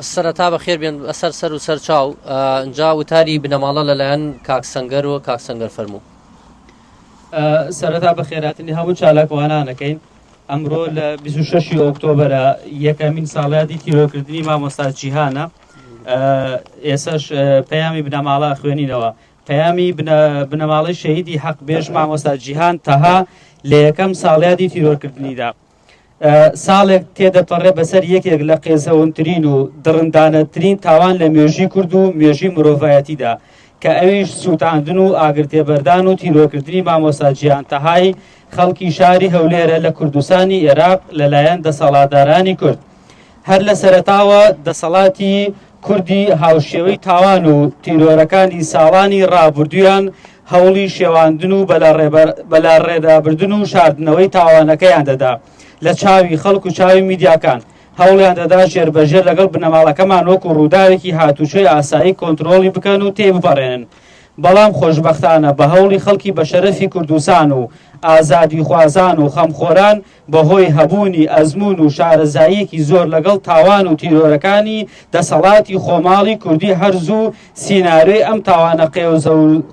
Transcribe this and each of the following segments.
سەرەتا بەخێر بێن بەسەر سەر و سەر چاو ئینجا وتاری بنەماڵە لەلایەن کاک سەنگەر و کاک سەنگەر فەرموو. سەرەتا بەخێراتنی هەموو چالاکوانانەکەین ئەمڕۆ لە 26 ئۆکتۆبەرە یەکەمین ساڵیادی تیرۆکردنی مامۆستا جیهانە ئێسش پەیامی بنەماڵە خوێنینەوە پەیامی بنەماڵەی شەهیدی حەق بێژ مامۆستا جیهان تەها لە یەکەم ساڵیادی تیرۆرکردنیدا ساڵێک تێدەپەڕێ بەسەر یەکێک لە قێزەونترین و دڕندانەترین تاوان لە مێژی کورد و مێژی مرۆڤایەتیدا کە ئەویش سووتاندن و ئاگرتێبەردان و تیرۆکردنی مامۆستا جیهان تەهای خەڵکی شاری هەولێرە لە کوردستانی ئێراق لەلایەن دەسەڵاتدارانی کورد. هەر لە سەرەتاوە دەسەڵاتی کوردی هاوشێوەی تاوان و تیرۆرەکانی ساڵانی ڕابردوویان هەوڵی شێواندن و بەلاڕێدابردن و شاردنەوەی تاوانەکەیان دەدا لە چاوی خەڵک و چاوی میدیاکان هەوڵیان دەدا ژێربەژێر لەگەڵ بنەماڵەکەمان وەکو ڕووداوێکی هاتوچۆی ئاسایی کۆنترۆڵی بکەن و تێبپەڕێنن بەڵام خۆشبەختانە بە هەوڵی خەڵکی بەشەرەفی کوردستان و ئازادیخوازان و خەمخۆران بەهۆی هەبوونی ئەزموون و شارەزاییەکی زۆر لەگەڵ تاوان و تیرۆرەکانی دەسەڵاتی خۆماڵی کوردی هەر زوو سیناریۆی ئەم تاوانە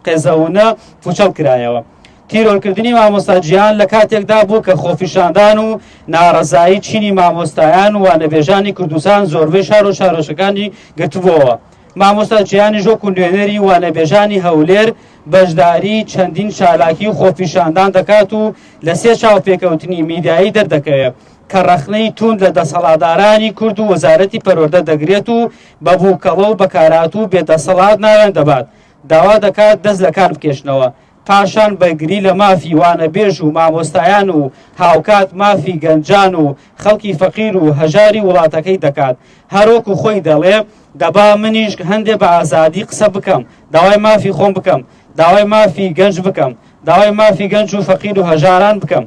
قێزەونە پوچەڵ کرایەوە. تیرۆرکردنی مامۆستا جیهان لە کاتێکدا بوو کە خۆپیشاندان و ناڕەزایی چینی مامۆستایان و وانەبێژانی کوردستان زۆربەی شار و شارۆچکەکانی گرتبووەوە. مامۆستا جیهانیش وەکو نوێنەری وانەبێژانی هەولێر بەشداری چەندین چالاکی و خۆپیشاندان دەکات و لە سێ چاوپێکەوتنی میدیایی دەردەکەوێت کە ڕەخنەی توند لە دەسەڵاتدارانی کورد و وەزارەتی پەروەردە دەگرێت و بە بووکەڵە و بەکارات و بێدەسەڵات ناویان دەبات داوا دەکات دەست لە کار بکێشنەوە. پاشان بەرگری لە مافی وانەبێژ و مامۆستایان و هاوکات مافی گەنجان و خەڵکی فەقیر و هەژاری وڵاتەکەی دەکات. هەروەکو خۆی دەڵێ، دەبا منیش هەندێ بە ئازادی قسە بکەم، داوای مافی خۆم بکەم، داوای مافی گەنج بکەم، داوای مافی گەنج و فەقیر و هەژاران بکەم.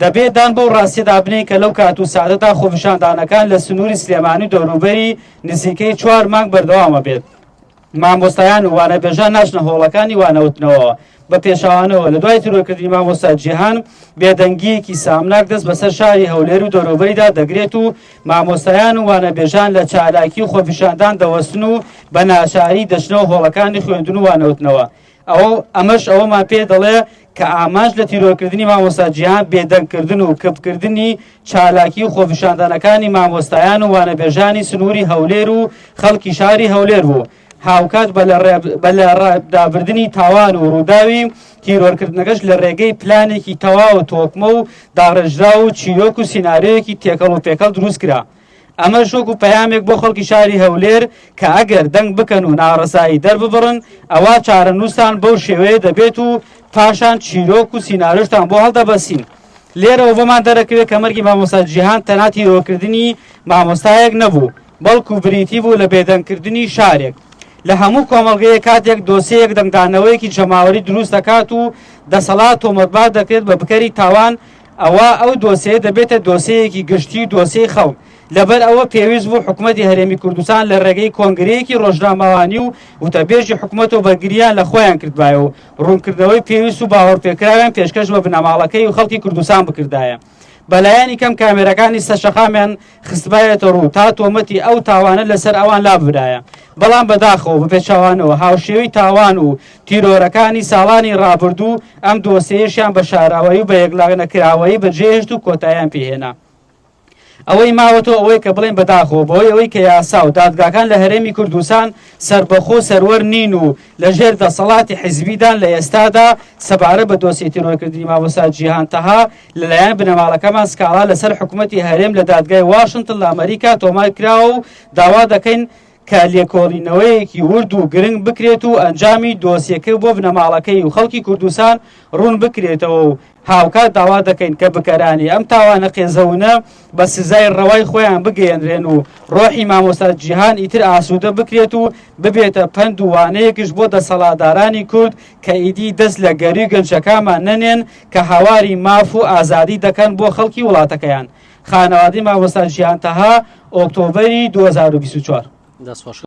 دەبێ دان بەو ڕاستیەدا بنێین کە لەو کات و ساتەدا خۆپیشاندانەکان لە سنووری سلێمانی و دەوروبەری نزیکەی چوار مانگ بەردەوامە بێت. مامۆستایان و وانەبێژان ناچنە هۆڵەکانی وانەوتنەوە، بە پێچەوانەوە لە دوای تیرۆرکردنی مامۆستا جیهان بێدەنگییەکی سامناک دەست بەسەر شاری هەولێر و دەوروبەریدا دەگرێت و مامۆستایان و وانەبێژان لە چالاکی و خۆپیشاندان دەوەستن و بە ناچاری دەچنەوە هۆڵەکانی خوێندن و وانەوتنەوە. ئەوە ئەمەش ئەوەمان پێ دەڵێ کە ئامانج لە تیرۆرکردنی مامۆستا جیهان بێدەنگکردن و کپکردنی چالاکی و خۆپیشاندانەکانی مامۆستایان و وانەبێژانی سنووری هەولێر و خەڵکی شاری هەولێر بوو هاوکات بە لەڕێدابردنی تاوان و ڕووداوی تیرۆرکردنەکەش لە ڕێگەی پلانێکی تەواو و تۆکمە و داڕێژراو و چیرۆک و سیناریۆیەکی تێکەڵ و پێکەڵ دروست کرا. ئەمەش وەکو پەیامێک بۆ خەڵکی شاری هەولێر کە ئەگەر دەنگ بکەن و ناڕەزایی دەرببڕن ئەوا چارەنووستان بەو شێوەیە دەبێت و پاشان چیرۆک و سیناریۆشتان بۆ هەڵدەبەستین. لێرەوە بۆمان دەرەکەوێت کە مەرگی مامۆستا جیهان تەنها تیرۆرکردنی مامۆستایەک نەبوو، بەڵکو بریتی بوو لە بێدەنگکردنی شارێک. لە هەموو کۆمەڵگەیەک کاتێک دۆسیەیەک دەنگدانەوەیەکی جەماوەری دروست دەکات و دەسەڵات تۆمەتبار دەکرێت بە بکەری تاوان، ئەوا ئەو دۆسیەیە دەبێتە دۆسیەیەکی گشتی و دۆسیەی خەڵک، لەبەر ئەوە پێویست بوو حکومەتی هەرێمی کوردستان لە ڕێگەی کۆنگرەیەکی ڕۆژنامەوانی و وتەبێژی حکومەتەوە بەرگرییان لە خۆیان کردبایە و ڕوونکردنەوەی پێویست و باوەڕپێکراویان پێشکەش بە بنەماڵەکەی و خەڵکی کوردستان بکردایە. بەلایەنی کەم کامێرەکانی سەرشەقامیان خستبایەتە ڕوو تا تۆمەتی ئەو تاوانە لەسەر ئەوان لاببرایە، بەڵام بەداخەوە بەپێچەوانەوە هاوشێوەی تاوان و تیرۆرەکانی ساڵانی ڕابردوو ئەم دۆسێیەشیان بە شاراوەیی و بە یەکلانەکراوەیی بەجێهێشت و کۆتاییان پێهێنا. ئەوەی ماوەتەوە ئەوەیە کە بڵێین بەداخەوە بەهۆی ئەوەی کە یاسا و دادگاکان لە هەرێمی کوردستان سەربەخۆ و سەروەر نین و لەژێر دەسەڵاتی حیزبیدان لە ئێستادا سەبارەت بە دۆسیەی تیرۆرکردنی مامۆستا جیهان تەها لەلایەن بنەماڵەکەمان سکاڵا لەسەر حکومەتی هەرێم لە دادگای واشنتن لە ئەمەریکا تۆمار کراوە و داوا دەکەین کە لێکۆڵینەوەیەکی ورد و گرنگ بکرێت و ئەنجامی دۆسیەکە بۆ بنەماڵەکەی و خەڵکی کوردستان ڕوون بکرێتەوە و هاوکات داوا دەکەین کە بکەرانی ئەم تاوانە قێزەونە بە سزای ڕەوای خۆیان بگەیەنرێن و ڕۆحی مامۆستا جیهان ئیتر ئاسوودە بکرێت و ببێتە پەند و وانەیەکیش بۆ دەسەڵاتدارانی کورد کە ئیدی دەست لە گەرووی گەنجەکانمان نەنێن کە هاواری ماف و ئازادی دەکەن بۆ خەڵکی وڵاتەکەیان. خانەوادەی مامۆستا جیهان تەها، ئۆکتۆبەری 2024. دەست خۆش.